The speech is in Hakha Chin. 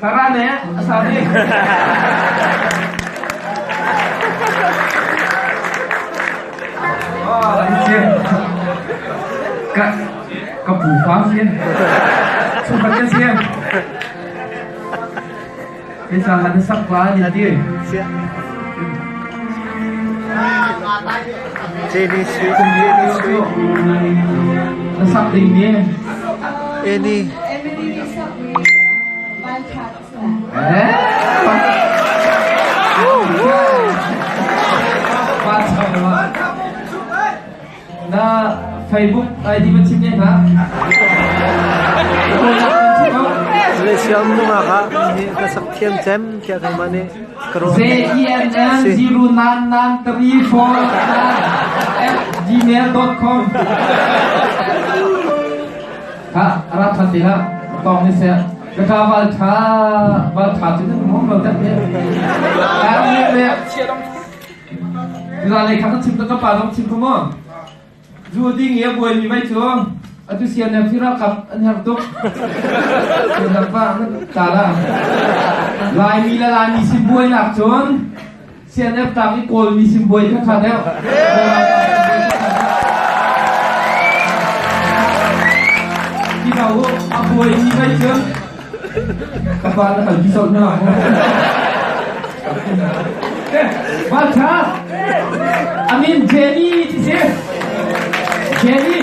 Sarah nih a sa ding. Ka ka pu fa si. Chungkhat kan si. Kei sa na sak la ni ti. Jenny Sui, Jenny Sui. Na sak ding ni. Eni. Emily nih sak mi van tha Eh? Van tha ma. Na Facebook ID man chim ne hna. Malaysia um nungak ah ni ka sak thiam cem tiah keimah nih ka ruah. Z E N N 0 9 9 3 4 9 at gmail.com Ha, ara than te la tong ni se ka ka wal tha wal tha chu nan mong lo tak ne. Ka ni le La le kha chim ka pa dong chim ko mo. Zu ding i a buaimi mei cu atu CNF hi ralkap an herh tuk. Sian pa ta la. Laimi le Laimi sin buainak cun CNF tang i Kawlmi sin buai kha ṭha deuh. Ti ko u, a buaimi mei cun ka pa na kal bi sawt na. Balcha! Amin Jenny ti si. Jenny.